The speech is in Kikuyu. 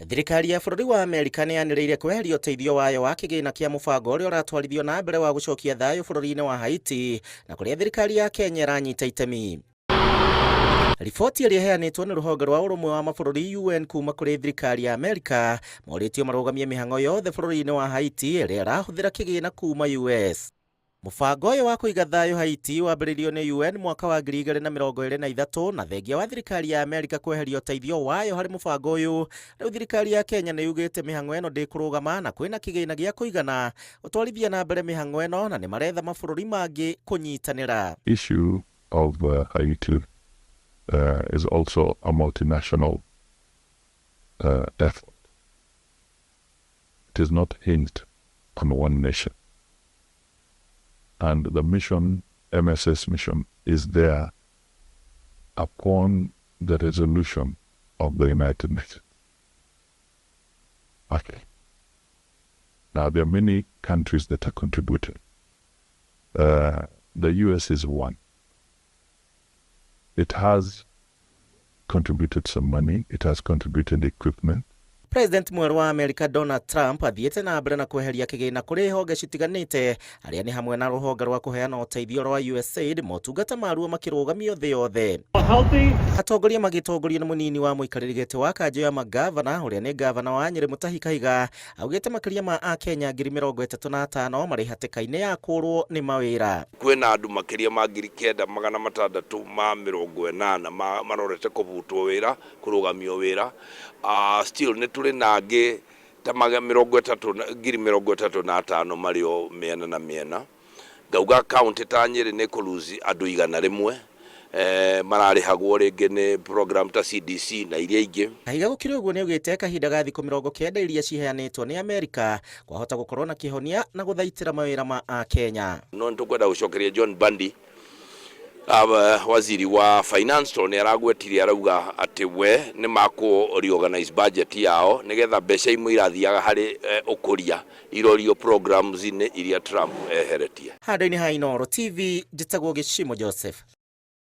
Thirikari ya bũrũri wa Amerika nĩ yanĩrĩire kweheria ũteithio wayo wa kĩgĩna kĩa mũbango ũrĩa ũratwarithio na mbere wa gũcokia thayũ bũrũri-inĩ wa Haiti na kũrĩa thirikari ya Kenya ĩranyita itemi. Riboti ĩrĩa ĩheanĩtwo nĩ rũhonge rwa ũrũmwe wa mabũrũri UN kuma kũrĩ thirikari ya Amerika morĩtio marũgamie mĩhang'o yothe bũrũri-inĩ wa Haiti ĩrĩa ĩrahũthĩra kĩgĩna kuma US. Mũbango ũyũ wa kũiga thayũ Haiti wambĩrĩirio nĩ UN mwaka wa 2023 na thengia wa thirikari ya Amerika kweheria ũteithio wayo harĩ mũbango ũyũ, rĩu thirikari ya Kenya nĩ yugĩte mĩhang'o ĩno ndĩkũrũgama na kwĩna kĩgĩna gĩa kũigana gũtwarithia na mbere mĩhang'o ĩno na nĩ maretha mabũrũri mangĩ kũnyitanĩra. Issue of Haiti is also a multinational effort. It is not hinged on one nation. And the mission, MSS mission, is there upon the resolution of the United Nations. Okay. Now, there are many countries that are contributing. The US is one. It has contributed some money. It has contributed equipment. President mwerũ wa Amerika Donald Trump athiĩte na mbere na kweheria kĩgĩna kũrĩ honge citiganĩte arĩa nĩ hamwe na rũhonge rwa kũheana ũteithio rwa USAID, motungata maruo makĩrũgamio thĩ yothe. Atongoria magĩtongorio nĩ mũnini wa mũikarĩri gĩtĩ wa kanjũ ya magavana ũrĩa nĩ gavana wa Nyĩrĩ Mutahi Kahiga augĩte makĩria ma akenya 35,000 marĩ hatĩka-inĩ ya kũrwo nĩ mawĩra. Kwĩna andũ makĩria ma 9680 marorete kũbutwo wĩra, kũrũgamio wĩra. Still nĩ tũrĩ na angĩ ta 30, 35,000 marĩ o mĩena na mĩena. Ngauga kaunti ta Nyĩrĩ nĩ kũluzi andũ 100 mararĩhagwo rĩngĩ nĩ program ta CDC na iria ingĩ. Kahiga gũkĩrĩ ũguo nĩ augĩte kahinda ga thikũ 90 iria ciheanĩtwo nĩ Amerika kwahota gũkorwo na kĩhonia na gũthaitĩra mawĩra ma akenya. No nĩ tũkwenda gũcokeria John Mbadi, waziri wa finance, tondũ nĩ aragwetire arauga atĩ we nĩ makũ reorganize budget yao nĩgetha mbeca imwe irathiaga harĩ ũkũria irorio programs-inĩ iria Trump eheretie. Handũ-inĩ ha Inooro TV, njĩtagwo Gĩcimo Joseph.